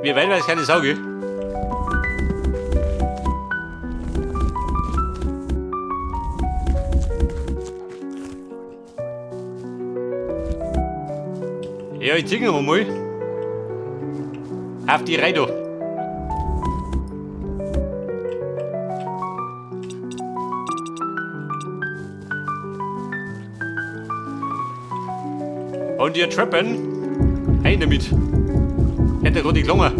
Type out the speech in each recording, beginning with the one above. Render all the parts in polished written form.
Wie weit weiß keine Sau, gell? Ja, ich zieh noch mal. Auf die Reihe da. Und ihr Treppen. Ein damit. Hätte gerade gelungen.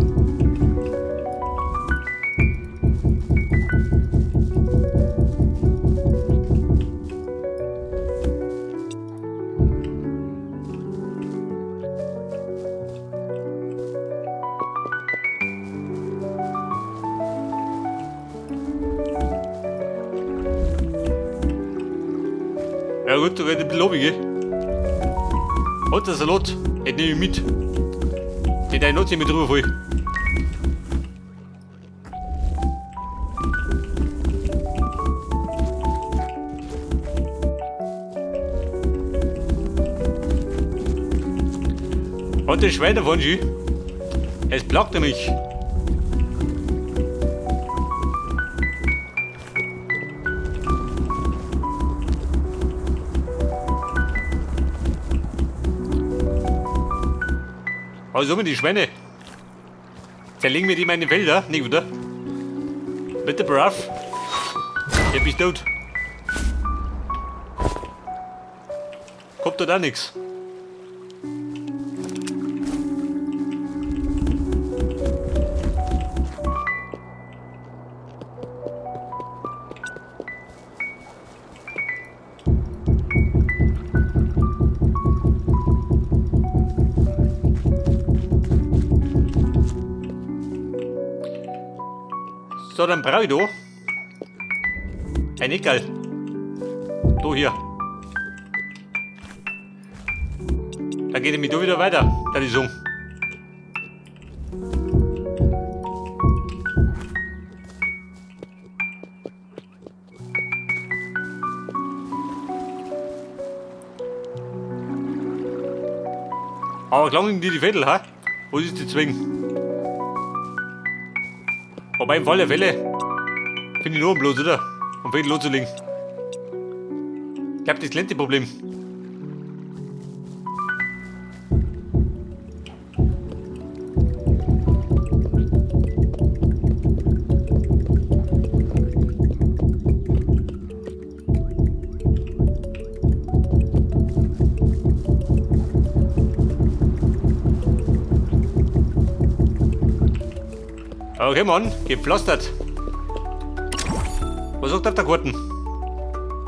Ja gut, da geht ein bisschen runter, gell? Und der Salat, den nehme ich mit. Den da ich noch mit drüber voll. Und das Schwein davon, schön. Es plagt mich. Also mit die Schweine. Zerlegen wir die meine Felder, nicht wieder? Bitte brav. Ich bist tot. Kommt da nix. So, dann brauche ich da ein Eckerl. Da hier. Dann geht ich da wieder weiter, da die Song. Aber klangen die die Vettel, ha? Wo ist die Zwing? Wobei im Fall der Fälle finde ich nur bloß, oder? Um Vettel loszulegen. Ich glaube, das kleinste Problem. Okay, Mann, gepflastert. Was sagt der Garten?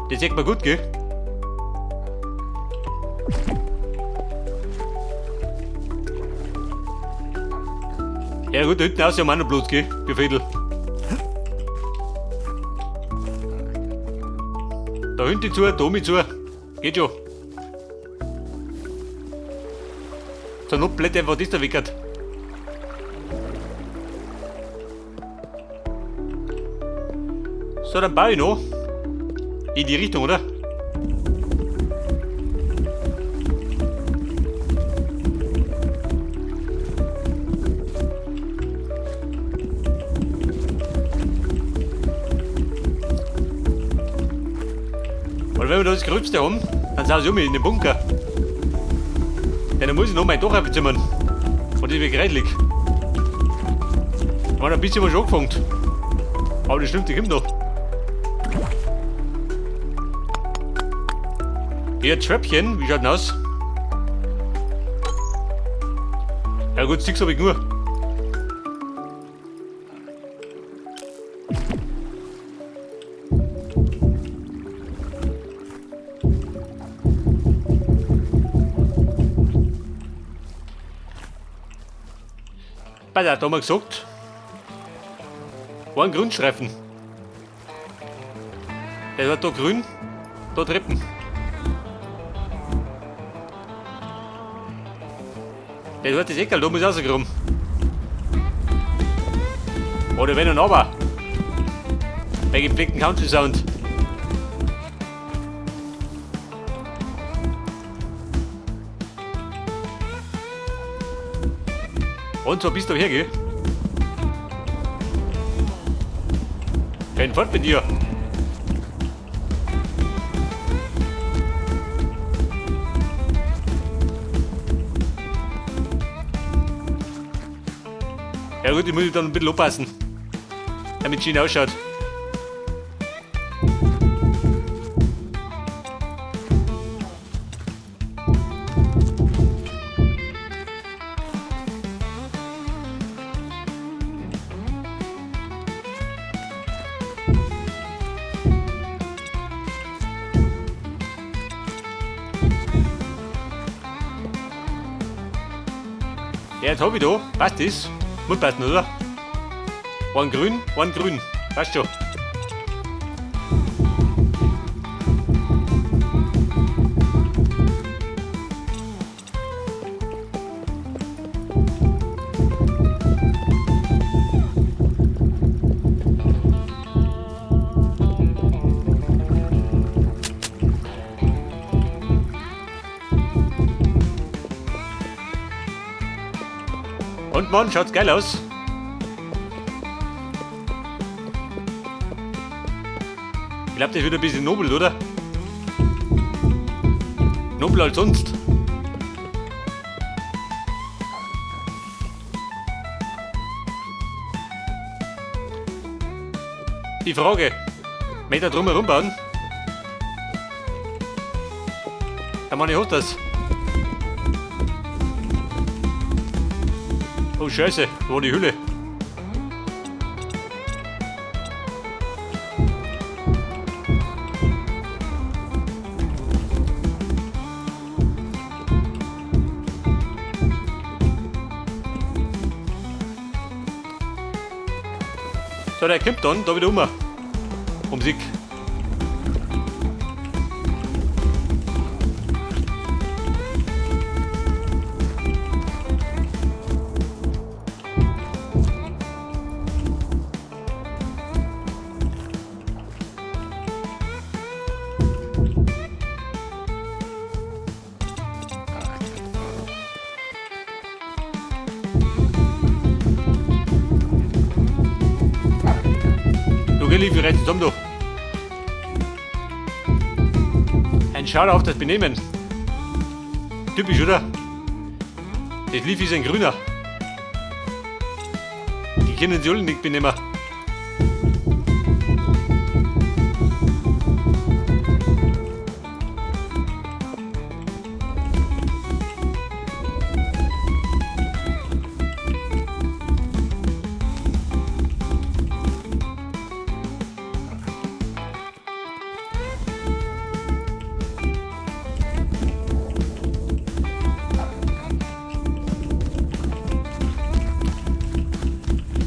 Das sieht man gut, gell? Ja gut, da hinten aus haben wir auch noch Blut, gell? Gefädel. Da hinten zu, da mit zu. Geht schon. Zur Not blätt einfach das da weg. So, dann baue ich noch. In die Richtung, oder? Und wenn wir da das Gröbste haben, dann sind sie um in den Bunker. Ja, dann muss ich noch mein Dach aufzimmern. Und das wird gereitlich. Ich meine, ein bisschen was schon angefangen. Aber das stimmt, die kommt noch. Hier, Tröpfchen, wie schaut denn aus? Ja gut, 6 habe ich nur. Bei der hat wir gesagt, war ein Grünstreifen. Der war da grün, da Treppen. Der hat das Eckerl, da muss ich rausgekommen. Oder wenn und aber. Bei gepflegten Country Sound. Und so bist du her, gell? Kein Fort mit dir. Ja gut, ich muss dann ein bisschen aufpassen, damit es schön ausschaut. Ja, jetzt hab ich da. Passt das? Muss passen, oder? One grün, one grün. Passt schon. Und Mann, schaut's geil aus. Ich glaube, das wird ein bisschen nobel, oder? Nobler als sonst. Die Frage, möchte da drumherum bauen? Der Mann, hat das. Oh Scheiße, wo war die Hülle? So, der kommt dann da wieder um. Um sich. Du, geh, wie zusammen da. Ein Schau auf das Benehmen. Typisch, oder? Das Lief ist ein Grüner. Die können sich alle nicht benehmen.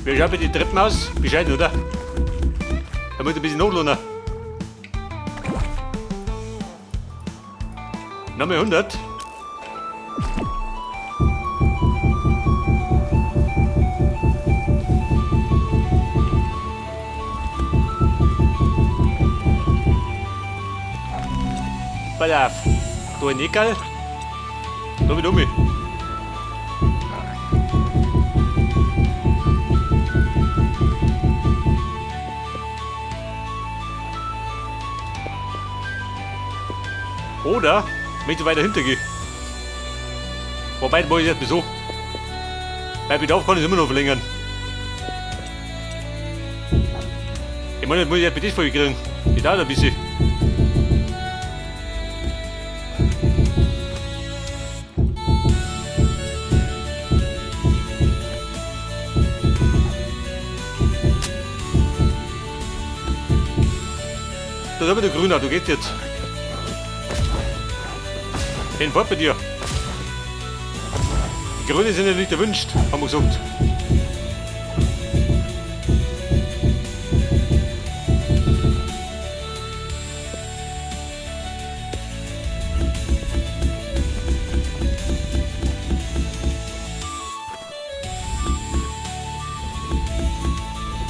Wie schaut bei den Treppen aus? Bescheiden, oder? Da muss ich ein bisschen nachlohnen. Nochmal 100. Pass auf. Da ein Eckerl. Da wieder um. Oder wenn ich weiter hinter gehe. Wobei, mache ich jetzt so. Bei Bedarf kann ich es immer noch verlängern. Ich meine, das muss ich jetzt bei das voll kriegen. Die dauert ein bisschen. Da ist aber der Grüner, du gehst jetzt. Den fort bei dir. Die Grünen sind ja nicht erwünscht, haben wir gesagt.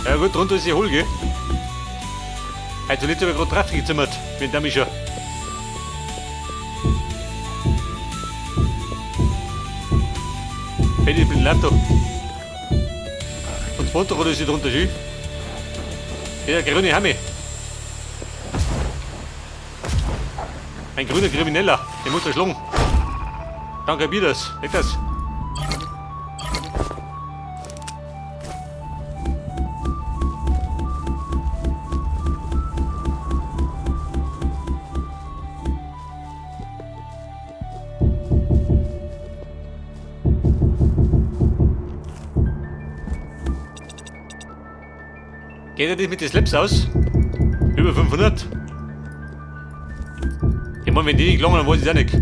Ja gut, drunter ist die Hohl, gell? Heute nicht aber gerade drauf gezimmert, mit der Mischer. Hey, ich bin laut da. Und das Motorrad ist hier drunter schön. Der grüne Hammi. Ein grüner Krimineller. Den muss er schlagen. Danke, das. Leg das. Geht er das mit den Slaps aus? Über 500? Ich meine, wenn die nicht langen, dann weiß ich es auch nicht.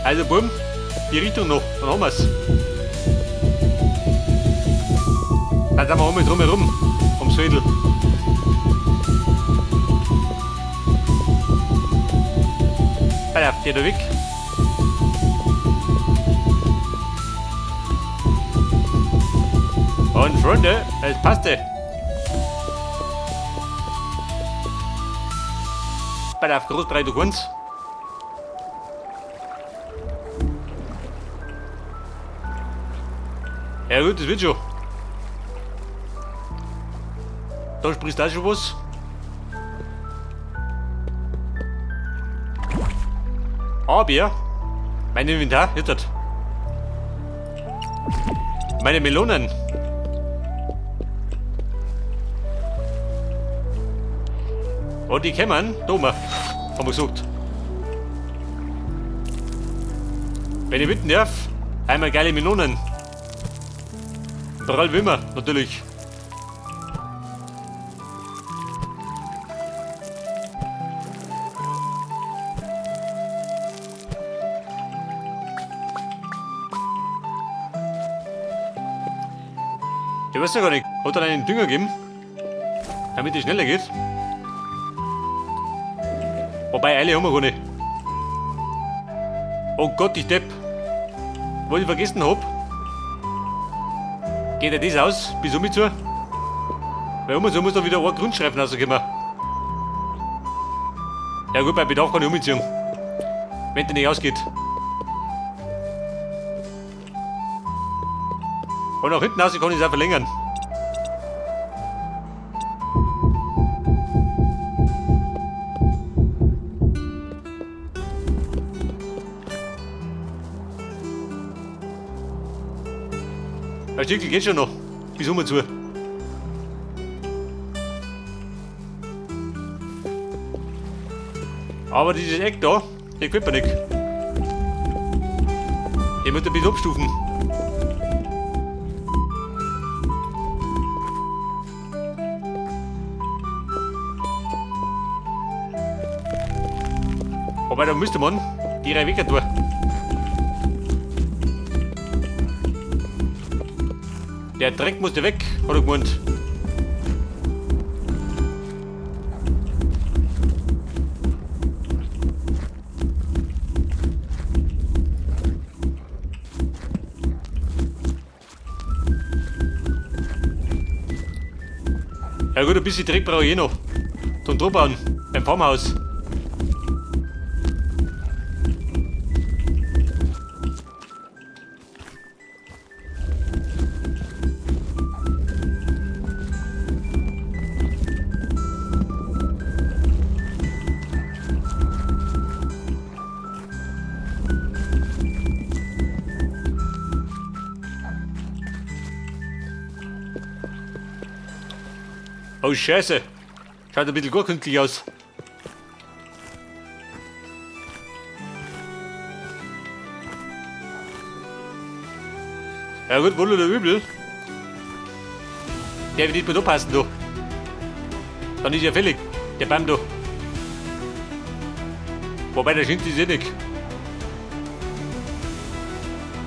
Also bumm, die Richtung noch, dann haben wir's. Dann sind wir einmal drumherum, ums Viertel. Pass auf, der da weg. Und Freunde, es passte. Pass auf, Großbreit, du kannst. Ja gut, das wird schon. Da sprichst du auch schon was. Aber mein Inventar, jetzt hat. Meine Melonen. Und die kämen, da haben wir gesagt. Wenn ich bitten darf, einmal geile Melonen. Prall wie immer, natürlich. Ich weiß ja gar nicht, hat er einen Dünger gegeben, damit es schneller geht? Wobei, Eile haben wir gar nicht. Oh Gott, ich Depp. Was ich vergessen hab. Geht ja das aus, bis um zu? Weil um so muss da wieder ein Grundstreifen rauskommen. Ja gut, bei Bedarf kann ich umziehen. Wenn der nicht ausgeht. Und nach hinten raus kann ich es auch verlängern. Ein Stückchen geht schon noch. Bis um zu. Aber dieses Eck da, der gefällt mir nicht. Ich muss ein bisschen abstufen. Wobei, da müsste man die Reihe weg tun. Der Dreck musste weg, hat er gemeint. Ja gut, ein bisschen Dreck brauche ich eh noch. Zum Drubbauen, beim Farmhaus. Oh Scheiße! Schaut ein bisschen gar künstlich aus. Ja gut, wohl oder übel. Der wird nicht mehr passen, du. Dann ist ja fällig, der Baum da. Wobei, der stimmt ist eh nicht.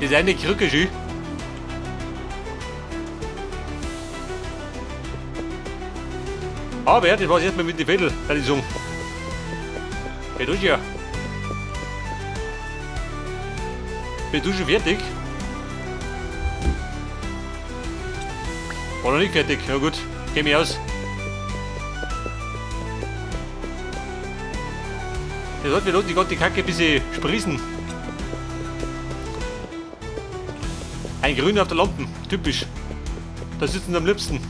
Das ist eine Krücke schön. Aber das war's erstmal mit den Vettel, würde ich sagen. Hey, du ja. Bist du schon fertig? War noch nicht fertig. Ja gut, geh mich aus. Der sollte wir die die Kacke ein bisschen sprießen. Ein Grün auf der Lampen, typisch. Da sitzen sie am liebsten.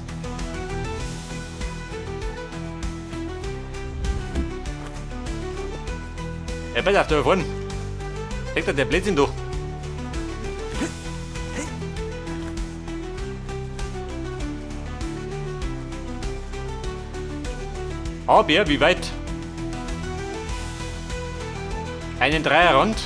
Ja, pass auf, da vorne. Denkt der Blödsinn doch. Aber wie weit? Einen Dreierrand.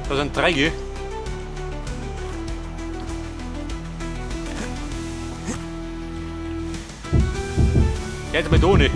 Da sind drei, gell? Jetzt mal da nicht.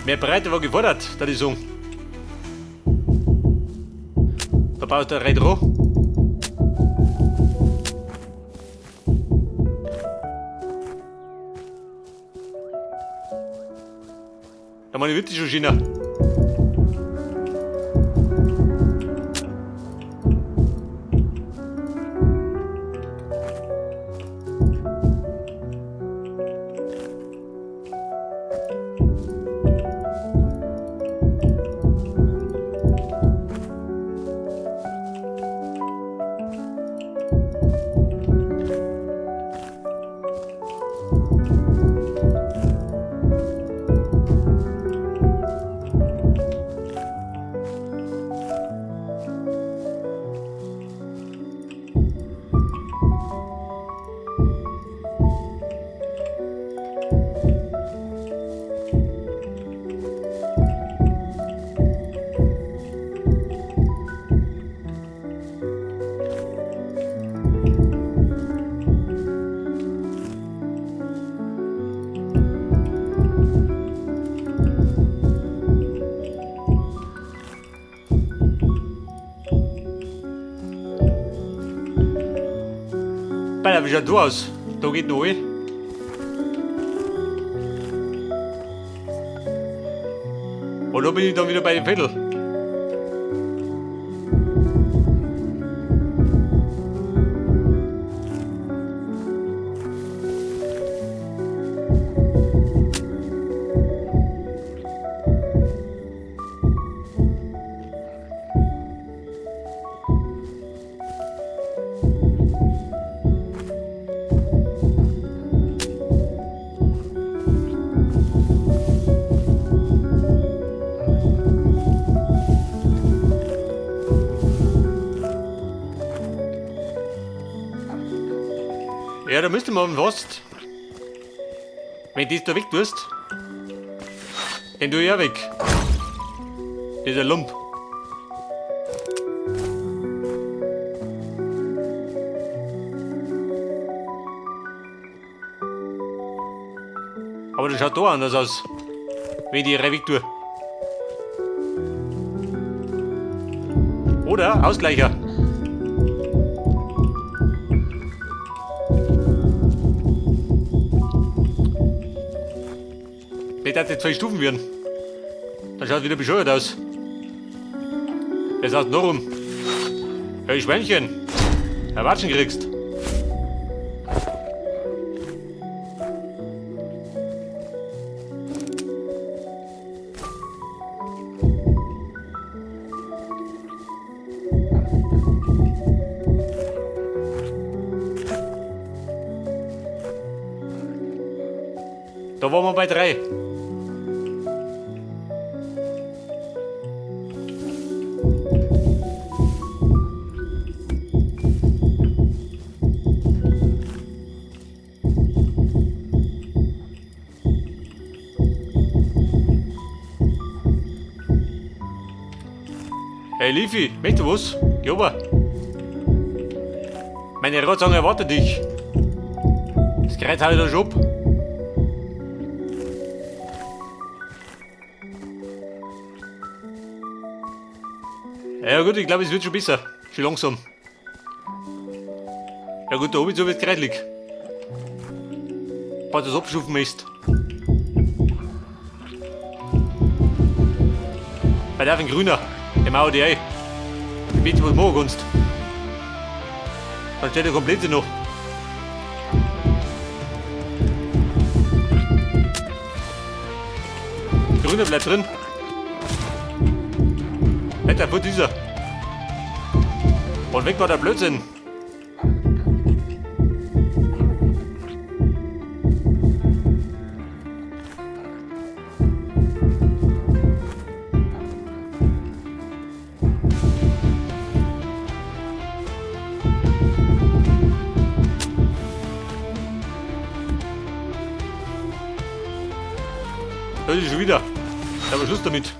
Mehr Breite war gefordert, da die sagen. Da baut der Retro. Da meine wirklich schon China. Wie schaut du aus? Da geht noch rein. Und da bin ich dann wieder bei dem Vettel. Ja, da müsste man was. Wenn du das da weg tust, den tue ich auch weg. Dieser Lump. Aber das schaut da anders aus, wenn ich die weg tue. Oder Ausgleicher. Nicht, dass die 2 Stufen werden. Dann schaut wieder bescheuert aus. Das heißt noch rum. Hey Schweinchen, Erwatschen kriegst. Da waren wir bei 3. Hey Leafy, möchtest du was? Geh rüber. Meine Rotzange erwartet dich. Das Gerät habe ich da schon ab. Ja gut, ich glaube, es wird schon besser. Schon langsam. Ja gut, da oben so wird gereitlich. Falls du es abschufen möchtest. Bei der Grüner, der Mauer die ein. Ich bitte, was machen kannst. Dann steht der komplett noch. Grüner bleibt drin. Alter, wo ist er? Und weg war der Blödsinn. Das ist schon wieder. Da war Schluss damit.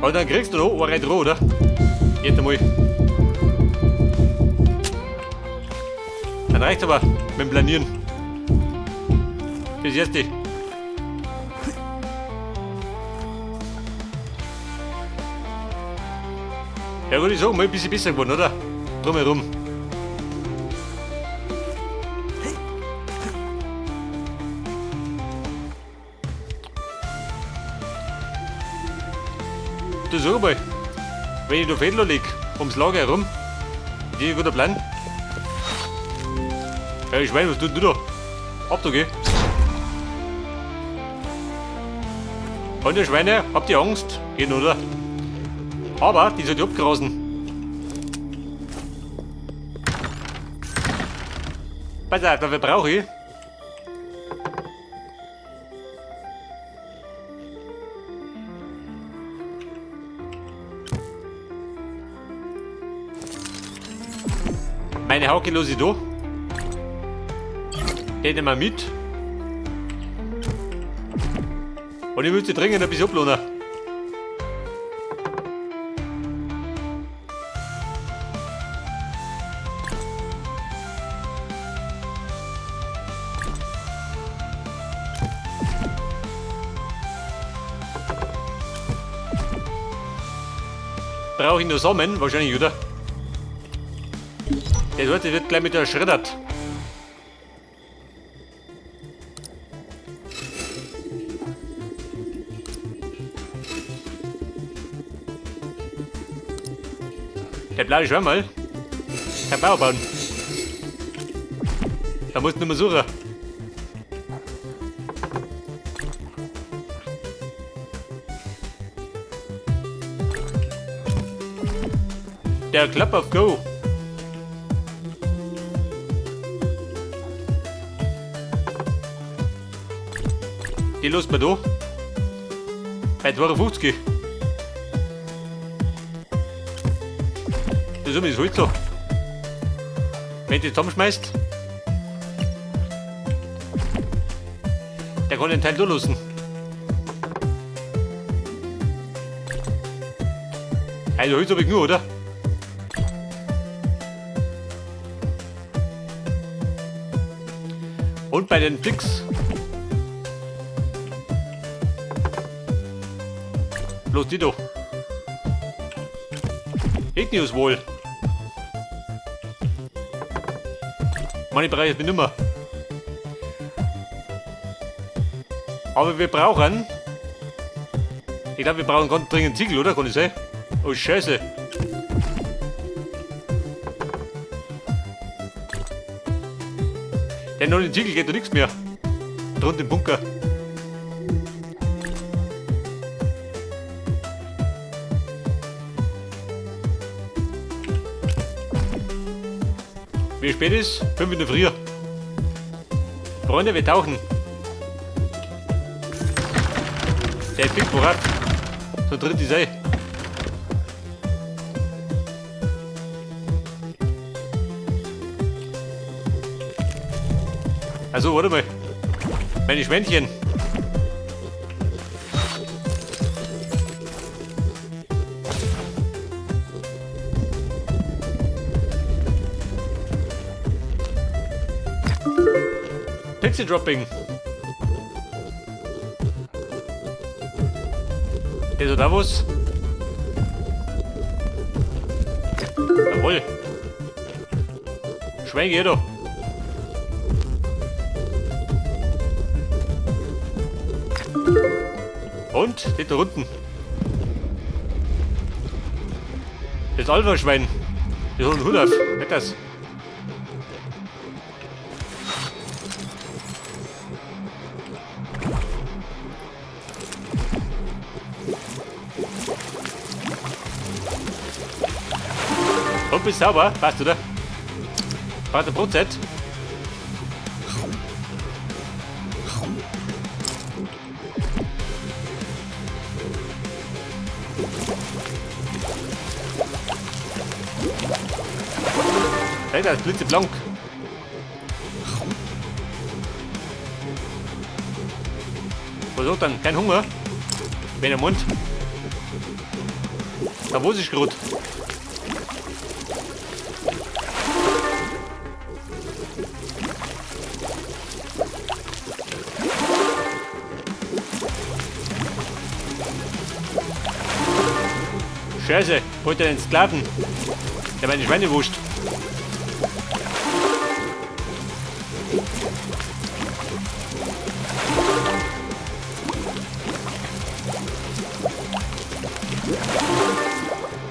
Und dann kriegst du noch eine drauf, oder? Jetzt einmal. Dann reicht's aber mit dem Planieren. Das erste. Ja gut, ich sag mal, ein bisschen besser geworden, oder? Drumherum. Du sag mal, wenn ich da Fädler leg, ums Lager herum, ist das ein guter Plan? Hey Schwein, was tut du da? Ab da, geh. Und ihr Schweine, habt ihr Angst? Geht, oder? Aber die sollt ihr abgrasen. Pass auf, dafür brauche ich. Meine Hauke los ich da. Den nehmen wir mit. Und ich müsste dringend ein bisschen ablohnen. Brauche ich nur Samen? Wahrscheinlich, oder? Der Leute wird gleich mit der schreddert. Der blaue Schwammerl kann Bau bauen. Da musst du nur mal suchen. Der Klapp auf Go. Die lässt man da. Bei 52. Das ist das Holz da. Wenn du die zusammenschmeißt, der kann den Teil da lassen. Also Holz hab ich nur, oder? Und bei den Picks. Los, die doch. Igneous wohl. Meine Bereiche bin nimmer. Aber wir brauchen. Ich glaube, wir brauchen ganz dringend Ziegel, oder? Kann ich sein? Oh, Scheiße. Denn ohne Ziegel geht da nichts mehr. Drunter im Bunker. Wie spät ist? 5 in der Früh. Freunde, wir tauchen. Der Big Borat. So tritt die See. Also, warte mal. Meine Schwänchen. Pixie Dropping. Der so da was? Jawohl. Schwein geht doch. Und? Das da unten. Das Alpha-Schwein. Das hat einen Hut auf. Nicht das. Und bist sauber, passt, oder? Warte, Brotzeit. Hey, da ist blitzeblank. Was hat dann? Kein Hunger? Wenn der Mund. Da wo ist gerade? Scheiße, holt er den Sklaven. Der meine Schweine wuscht.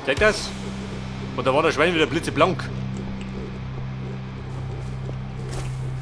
Zeigt das? Und da war der Schwein wieder blitzeblank.